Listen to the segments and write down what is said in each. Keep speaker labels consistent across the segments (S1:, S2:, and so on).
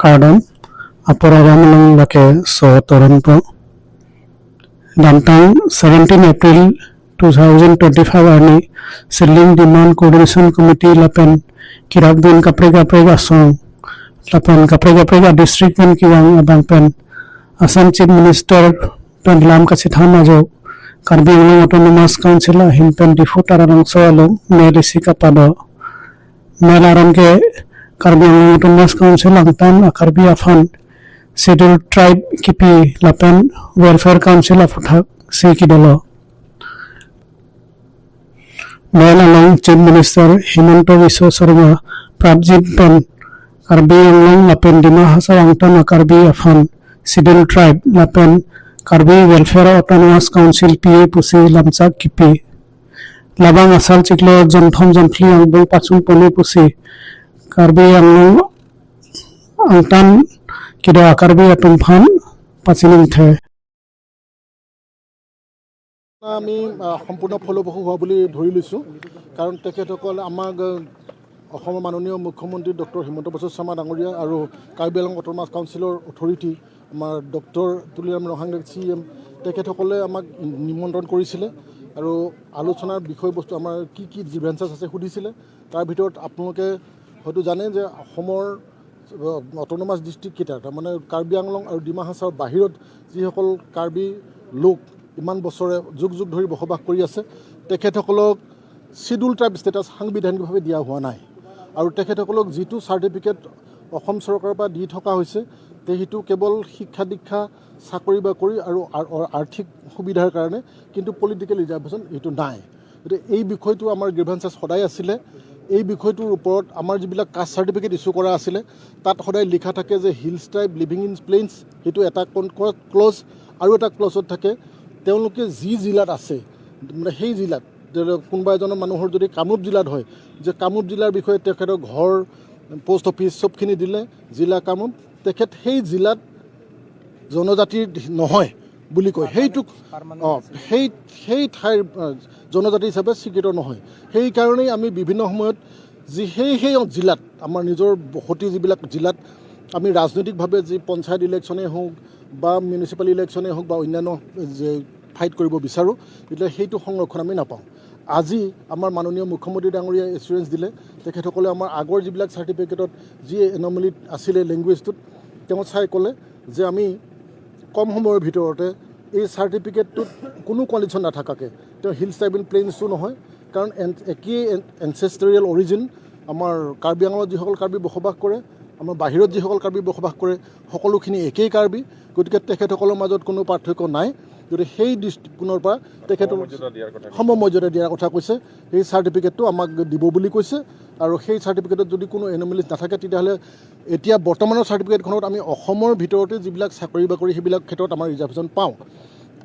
S1: Kardam apor aram along lake so toronto Damtang 17 April 2025 arni Seedling Demand Coordination Committee lapen kirak bin kaprek kaprek asong lapen kaprek kaprek a district pen kiwang abang pen Assam Chief Minister pen lam kachitham ajo Karbi Anglong Autonomous Council hin pen Diphu Taralangso along mel isi kapado mel aram ke Karbi Anglong Autonomous Council angtan Karbi Afan Scheduled Tribe kipi lapen Welfare Council afuthak si kidolo mel along Chief Minister Himanta Biswa Sarma Prabjit pen Karbi Anglong lapen Dima Hasao angtan Karbi Afan Scheduled Tribe lapen Karbi Welfare Autonomous Council PA pusi lamchak kipi labang asal chiklo jonthom jonphli angbong pachung poni pusi Karbi Anglong angtan kido akarbi atumpham pachining the.
S2: আমি সম্পূৰ্ণ ফলপ্ৰসূ হোৱা বুলি ধৰি লৈছোঁ, কাৰণ তেখেতসকল আমাক অসমৰ মাননীয় মুখ্যমন্ত্ৰী ডক্টৰ হিমন্ত বিশ্ব শৰ্মা ডাঙৰীয়া আৰু কাৰ্বি আংলং অট'নমাছ কাউন্সিলৰ অথৰিটি আমাৰ doctor Tuliram Ronghang C M, তেখেতসকলে আমাক নিমন্ত্ৰণ কৰিছিলে আৰু আলোচনাৰ বিষয়বস্তু আমাৰ কি কি গ্ৰিভেঞ্চেছ আছে সুধিছিলে। তাৰ ভিতৰত আপোনালোকে হয়তো জানে যে অসমৰ অট'নমাছ ডিষ্ট্ৰিক্টকেইটা, তাৰমানে কাৰ্বি আংলং আৰু ডিমা হাছাওৰ বাহিৰত যিসকল কাৰ্বি লোক ইমান বছৰে যুগ যুগ ধৰি বসবাস কৰি আছে, তেখেতসকলক চিডিউল ট্ৰাইব ষ্টেটাছ সাংবিধানিকভাৱে দিয়া হোৱা নাই আৰু তেখেতসকলক যিটো চাৰ্টিফিকেট অসম চৰকাৰৰ পৰা দি থকা হৈছে, তে সেইটো কেৱল শিক্ষা দীক্ষা, চাকৰি বাকৰি আৰু আৰ্থিক সুবিধাৰ কাৰণে, কিন্তু পলিটিকেল ৰিজাৰ্ভেশ্যন এইটো নাই। গতিকে এই বিষয়টো আমাৰ গ্ৰিভেঞ্চেছ সদায় আছিলে। এই বিষয়টোৰ ওপৰত আমাৰ যিবিলাক কাষ্ট চাৰ্টিফিকেট ইছ্যু কৰা আছিলে, তাত সদায় লিখা থাকে যে hills tribe living in plains, সেইটো এটা ক্লজ আৰু এটা ক্লজত থাকে তেওঁলোকে যি জিলাত আছে, মানে সেই জিলাত ধৰি লওক কোনোবা এজনৰ মানুহৰ যদি কামৰূপ জিলাত হয়, যে কামৰূপ জিলাৰ বিষয়ে তেখেতৰ ঘৰ, পোষ্ট অফিচ চবখিনি দিলে, জিলা কামৰূপ, তেখেত সেই জিলাত জনজাতিৰ নহয় বুলি কয়। সেইটোক সেই সেই ঠাইৰ জনজাতি হিচাপে স্বীকৃত নহয়। সেইকাৰণেই আমি বিভিন্ন সময়ত যি সেই সেই জিলাত আমাৰ নিজৰ বসতি যিবিলাক জিলাত আমি ৰাজনৈতিকভাৱে যি পঞ্চায়ত ইলেকশ্যনেই হওক বা মিউনিচিপাল ইলেকশ্যনেই হওক বা অন্যান্য যে ফাইট কৰিব বিচাৰোঁ, তেতিয়া সেইটো সংৰক্ষণ আমি নাপাওঁ। আজি আমাৰ মাননীয় মুখ্যমন্ত্ৰী ডাঙৰীয়াই এচুৰেঞ্চ দিলে, তেখেতসকলে আমাৰ আগৰ যিবিলাক চাৰ্টিফিকেটত যি এন'মেলি আছিলে লেংগুৱেজটোত, তেওঁ চাই ক'লে যে আমি কম সময়ৰ ভিতৰতে এই চাৰ্টিফিকেটটোত কোনো কণ্ডিশ্যন নাথাকাকৈ, তেওঁ হিলছ ট্ৰাইব ইন প্লেইনছো নহয়, কাৰণ একেই এনচেষ্ট্ৰিয়েল অৰিজিন, আমাৰ কাৰ্বি আংলঙত যিসকল কাৰ্বি বসবাস কৰে, আমাৰ বাহিৰত যিসকল কাৰ্বি বসবাস কৰে, সকলোখিনি একেই কাৰ্বি। গতিকে তেখেতসকলৰ মাজত কোনো পাৰ্থক্য নাই। গতিকে সেই দৃষ্টিকোণৰ পৰা তেখেতৰ সমমৰ্যাদা দিয়াৰ কথা কৈছে। সেই চাৰ্টিফিকেটটো আমাক দিব বুলি কৈছে আৰু সেই চাৰ্টিফিকেটত যদি কোনো এন'মেলিজ নাথাকে, তেতিয়াহ'লে এতিয়া বৰ্তমানৰ চাৰ্টিফিকেটখনত আমি অসমৰ ভিতৰতে যিবিলাক চাকৰি বাকৰি, সেইবিলাক ক্ষেত্ৰত আমাৰ ৰিজাৰ্ভেশ্যন পাওঁ,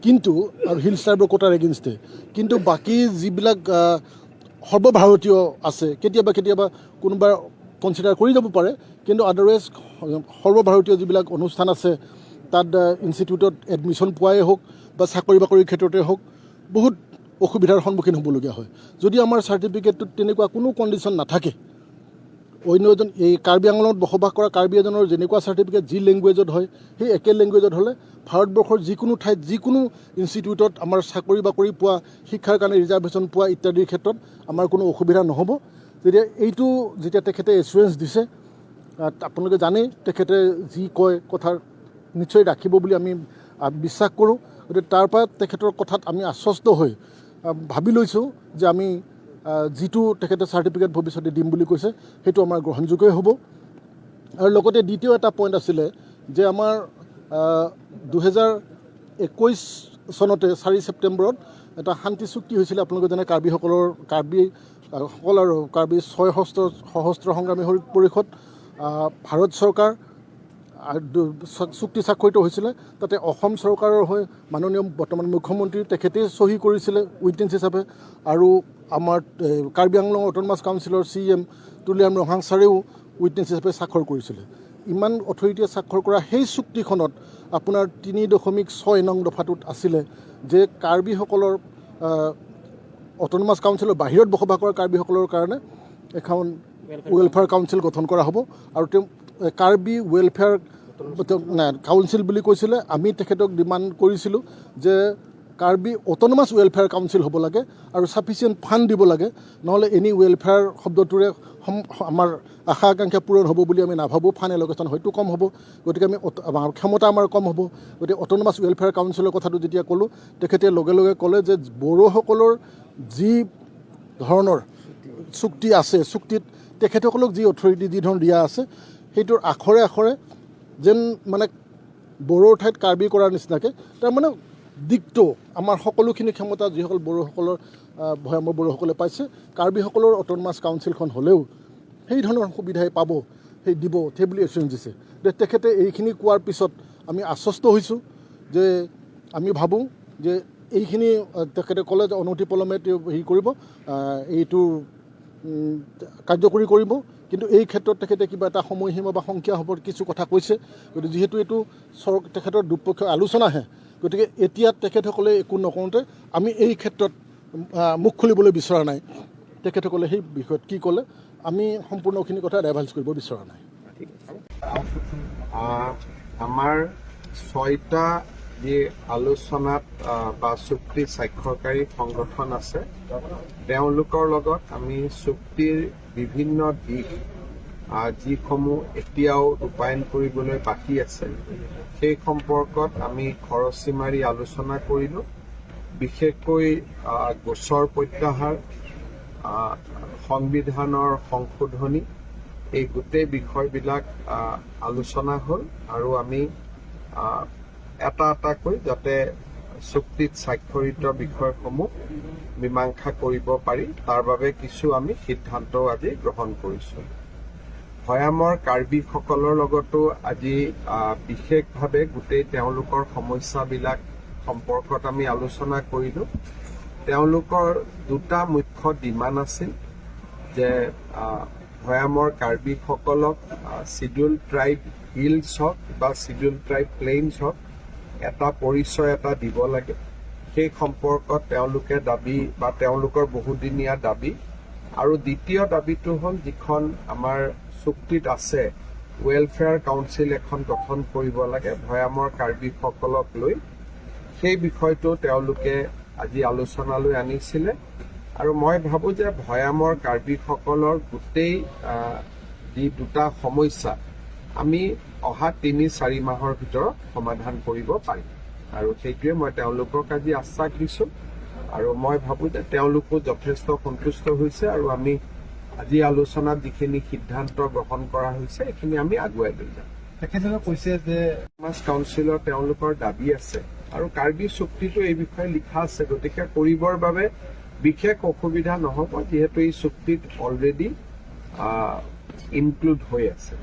S2: কিন্তু আৰু হিলছ ট্ৰাইবৰ কোটাৰ এগেইনষ্টে, কিন্তু বাকী যিবিলাক সৰ্বভাৰতীয় আছে, কেতিয়াবা কেতিয়াবা কোনোবা কনচিডাৰ কৰি যাব পাৰে, কিন্তু আদাৰৱাইজ সৰ্বভাৰতীয় যিবিলাক অনুষ্ঠান আছে, তাত ইনষ্টিটিউটত এডমিশ্যন পোৱাই হওক বা চাকৰি বাকৰিৰ ক্ষেত্ৰতে হওক, বহুত অসুবিধাৰ সন্মুখীন হ'বলগীয়া হয়। যদি আমাৰ চাৰ্টিফিকেটটোত তেনেকুৱা কোনো কণ্ডিশ্যন নাথাকে, অন্য এজন এই কাৰ্বি আংলঙত বসবাস কৰা কাৰ্বি এজনৰ যেনেকুৱা চাৰ্টিফিকেট যি লেংগুৱেজত হয়, সেই একে লেংগুৱেজত হ'লে ভাৰতবৰ্ষৰ যিকোনো ঠাইত যিকোনো ইনষ্টিটিউটত আমাৰ চাকৰি বাকৰি পোৱা, শিক্ষাৰ কাৰণে ৰিজাৰ্ভেশ্যন পোৱা ইত্যাদিৰ ক্ষেত্ৰত আমাৰ কোনো অসুবিধা নহ'ব। তেতিয়া এইটো যেতিয়া তেখেতে এচুৰেঞ্চ দিছে, আপোনালোকে জানেই তেখেতে যি কয় কথা নিশ্চয় ৰাখিব বুলি আমি বিশ্বাস কৰোঁ। গতিকে তাৰ পৰা তেখেতৰ কথাত আমি আশ্বস্ত হৈ ভাবি লৈছোঁ যে আমি যিটো তেখেতে চাৰ্টিফিকেট ভৱিষ্যতে দিম বুলি কৈছে, সেইটো আমাৰ গ্ৰহণযোগ্যই হ'ব। আৰু লগতে দ্বিতীয় এটা পইণ্ট আছিলে যে আমাৰ 2021 চনতে 4 ছেপ্টেম্বৰত এটা শান্তি চুক্তি হৈছিলে। আপোনালোকে জানে, কাৰ্বিসকলৰ, কাৰ্বি সকল আৰু কাৰ্বি ছয় সশস্ত্ৰ সংগ্ৰামী পৰিষদ, ভাৰত চৰকাৰ আৰু চুক্তি স্বাক্ষৰিত হৈছিলে। তাতে অসম চৰকাৰৰ হৈ মাননীয় বৰ্তমান মুখ্যমন্ত্ৰী তেখেতেই চহী কৰিছিলে উইটনেছ হিচাপে আৰু আমাৰ কাৰ্বি আংলং অট'নমাছ কাউন্সিলৰ চি এম তুলিৰাম ৰংহাং ছাৰেও উইটনেছ হিচাপে স্বাক্ষৰ কৰিছিলে। ইমান অথৰিটিয়ে স্বাক্ষৰ কৰা সেই চুক্তিখনত আপোনাৰ 3.6 নং দফাটোত আছিলে যে কাৰ্বিসকলৰ, অট'নমাছ কাউন্সিলৰ বাহিৰত বসবাস কৰা কাৰ্বিসকলৰ কাৰণে এখন ৱেলফেয়াৰ কাউন্সিল গঠন কৰা হ'ব আৰু তেওঁ কাৰ্বি ৱেলফেয়াৰ নাই কাউন্সিল বুলি কৈছিলে। আমি তেখেতক ডিমাণ্ড কৰিছিলোঁ যে কাৰ্বি অট'নমাছ ৱেলফেয়াৰ কাউন্সিল হ'ব লাগে আৰু ছাফিচিয়েণ্ট ফাণ্ড দিব লাগে। নহ'লে এনি ৱেলফেয়াৰ শব্দটোৰে আমাৰ আশা আকাংক্ষা পূৰণ হ'ব বুলি আমি নাভাবোঁ। ফাণ্ড এল'কেশ্যন হয়তো কম হ'ব, গতিকে আমি আমাৰ ক্ষমতা আমাৰ কম হ'ব। গতিকে অট'নমাছ ৱেলফেয়াৰ কাউন্সিলৰ কথাটো যেতিয়া ক'লোঁ, তেখেতে লগে লগে ক'লে যে বড়োসকলৰ যি ধৰণৰ চুক্তি আছে, চুক্তিত তেখেতসকলক যি অথৰিটি যি ধৰণৰ দিয়া আছে, সেইটোৰ আখৰে আখৰে যেন মানে বড়োৰ ঠাইত কাৰ্বি কৰাৰ নিচিনাকৈ, তাৰমানে দিশটো আমাৰ সকলোখিনি ক্ষমতা যিসকল বড়োসকলৰ ভৈয়ামৰ বড়োসকলে পাইছে, কাৰ্বিসকলৰ অট'নমাছ কাউন্সিলখন হ'লেও সেই ধৰণৰ সুবিধাই পাব, সেই দিব, সেই বুলি এচুৰেঞ্চ দিছে। যে তেখেতে এইখিনি কোৱাৰ পিছত আমি আশ্বস্ত হৈছোঁ যে আমি ভাবোঁ যে এইখিনি তেখেতে ক'লে যে অনতি পলমে তেওঁ হেৰি কৰিব, এইটো কাৰ্যকৰী কৰিব। কিন্তু এই ক্ষেত্ৰত তেখেতে কিবা এটা সময়সীমা বা সংখ্যা হ'ব কিছু কথা কৈছে। গতিকে যিহেতু এইটো তেখেতৰ দুপক্ষীয় আলোচনাহে, গতিকে এতিয়া তেখেতসকলে একো নকওঁতে আমি এই ক্ষেত্ৰত মুখ খুলিবলৈ বিচৰা নাই। তেখেতসকলে সেই বিষয়ত কি ক'লে, আমি সম্পূৰ্ণখিনি কথা ডাইভালজ কৰিব বিচৰা নাই।
S3: আমাৰ ছয়টা যি আলোচনাত বা চুক্তি স্বাক্ষৰকাৰী সংগঠন আছে, তেওঁলোকৰ লগত আমি চুক্তিৰ বিভিন্ন দিশ যিসমূহ এতিয়াও ৰূপায়ণ কৰিবলৈ বাকী আছে, সেই সম্পৰ্কত আমি খৰচি মাৰি আলোচনা কৰিলোঁ। বিশেষকৈ গোচৰ প্ৰত্যাহাৰ, সংবিধানৰ সংশোধনী, এই গোটেই বিষয়বিলাক আলোচনা হ'ল আৰু আমি এটা এটাকৈ যাতে চুক্তিত স্বাক্ষৰিত বিষয়সমূহ মীমাংসা কৰিব পাৰি, তাৰ বাবে কিছু আমি সিদ্ধান্তও আজি গ্ৰহণ কৰিছোঁ। ভৈয়ামৰ কাৰ্বিসকলৰ লগতো আজি বিশেষভাৱে গোটেই তেওঁলোকৰ সমস্যাবিলাক সম্পৰ্কত আমি আলোচনা কৰিলোঁ। তেওঁলোকৰ দুটা মুখ্য ডিমাণ্ড আছিল যে ভৈয়ামৰ কাৰ্বিসকলক চিডিউল ট্ৰাইব হিলছ হওক বা চিডিউল ট্ৰাইব প্লেইনছ হওক, এটা পৰিচয় এটা দিব লাগে। সেই সম্পৰ্কত তেওঁলোকে দাবী বা তেওঁলোকৰ বহুদিনীয়া দাবী। আৰু দ্বিতীয় দাবীটো হ'ল যিখন আমাৰ চুক্তিত আছে, ৱেলফেয়াৰ কাউন্সিল এখন গঠন কৰিব লাগে ভৈয়ামৰ কাৰ্বিসকলক লৈ। সেই বিষয়টো তেওঁলোকে আজি আলোচনালৈ আনিছিলে আৰু মই ভাবোঁ যে ভৈয়ামৰ কাৰ্বিসকলৰ গোটেই যি দুটা সমস্যা আমি অহা 3-4 মাহৰ ভিতৰত সমাধান কৰিব পাৰিম আৰু সেইটোৱে মই তেওঁলোকক আজি আশ্বাস দিছোঁ। আৰু মই ভাবোঁ যে তেওঁলোকো যথেষ্ট সন্তুষ্ট হৈছে আৰু আমি আজি আলোচনাত যিখিনি সিদ্ধান্ত গ্ৰহণ কৰা হৈছে, এইখিনি আমি আগুৱাই লৈ যাম।
S4: তেখেতে কৈছে যে
S3: সমাজ কাউন্সিলৰ তেওঁলোকৰ দাবী আছে আৰু কাৰ্বি চুক্তিটো এই বিষয়ে লিখা আছে। গতিকে কৰিবৰ বাবে বিশেষ অসুবিধা নহ'ব, যিহেতু এই চুক্তিত অলৰেডি ইনক্লুড হৈ আছে।